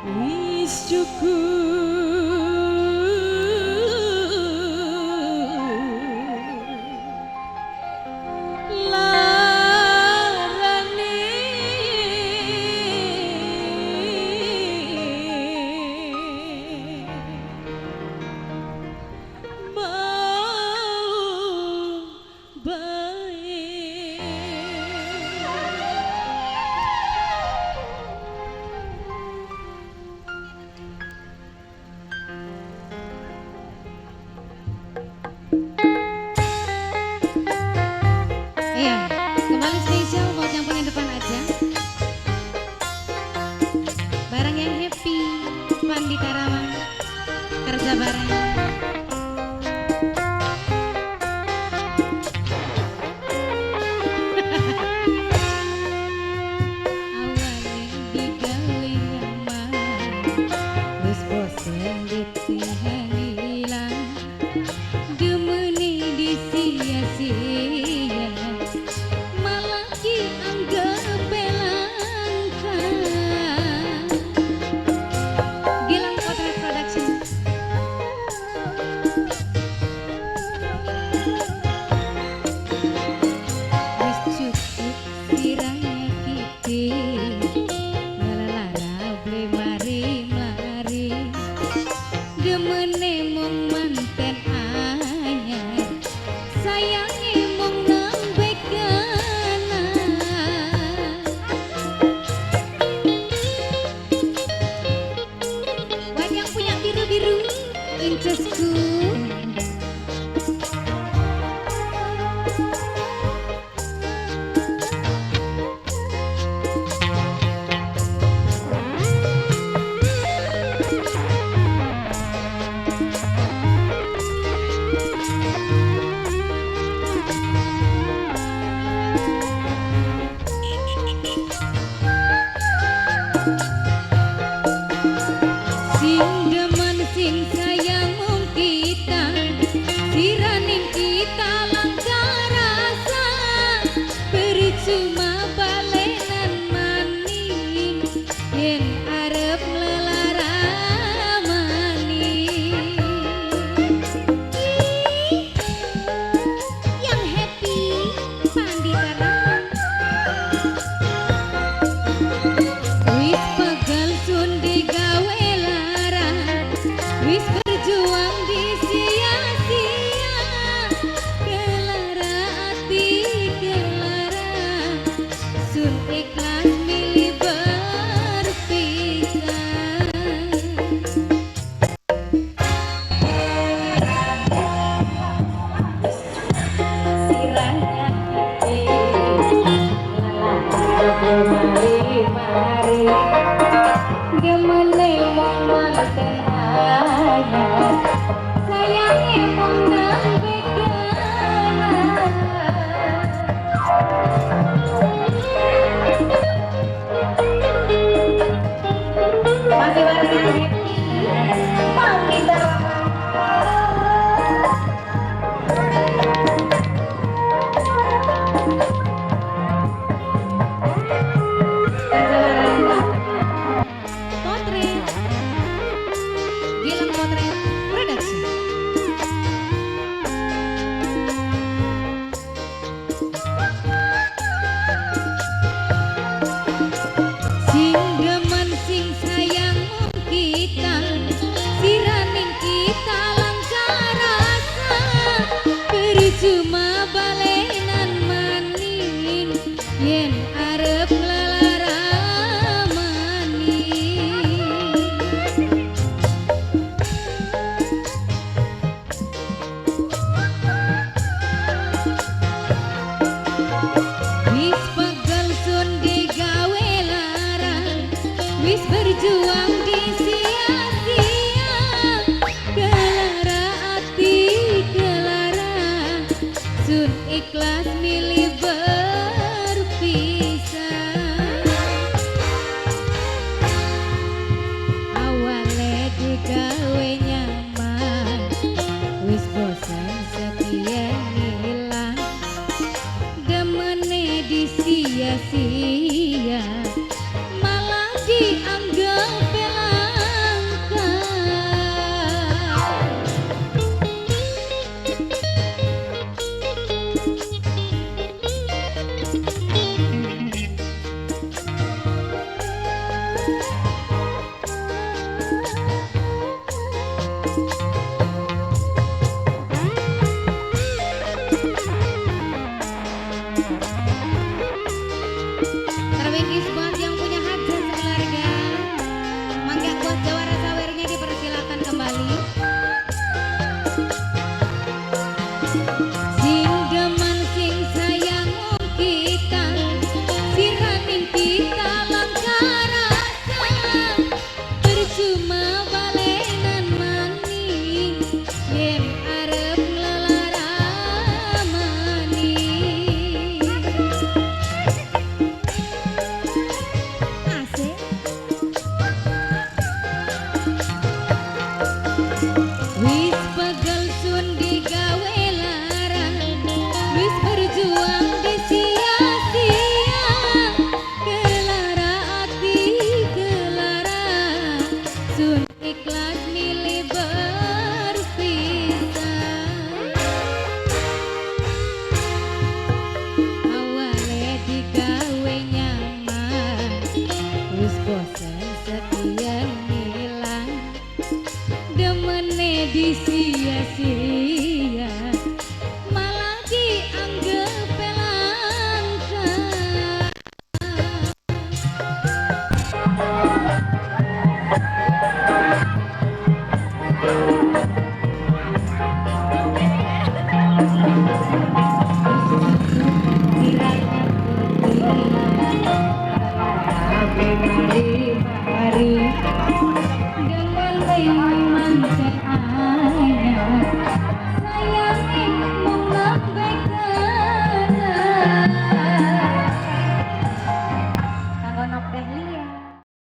Wis cukup larane, mau bae. Iya, kembali spesial buat yang punya depan aja. Barang yang happy, Pandita Rama, kerja bareng. Awale digawe nyaman, wis bosen ditihan ilang, demene disia-sia, malah dianggap langka. Gilang Potret Production. Wis cukup sirahnya kiki, ngelelara beli mari mari, demene mung manten anyar, sayange mung nembe kenal. Buat yang punya biru-biru, incesku. Sing demen sing sayang mung kita, siraning kita langka rasa, percuma balenan maning yen arep nglelara maning. Ih, yang happy Pandita Rama. Wis pegel sun digawe lara, wis berjuang disia-sia, kelara ati kelara, sun ikhlas milih berpisah. Sirahnya mari mari, demene mung manten anyar, sayange mung nembe kenal. Masih bareng yang happy, Pandita Rama. Potret Gilang Potret Production. Sing demen sing sayang mung kita, siraning kita langka rasa, percuma balenan maning yen arep nglelara maning. Wis pegel sun digawe lara, wis berjuang disia-sia, kelara ati kelara, sun ikhlas milih berpisah. Awale digawe nyaman, wis bosen setia ngilang, demene disia-sia.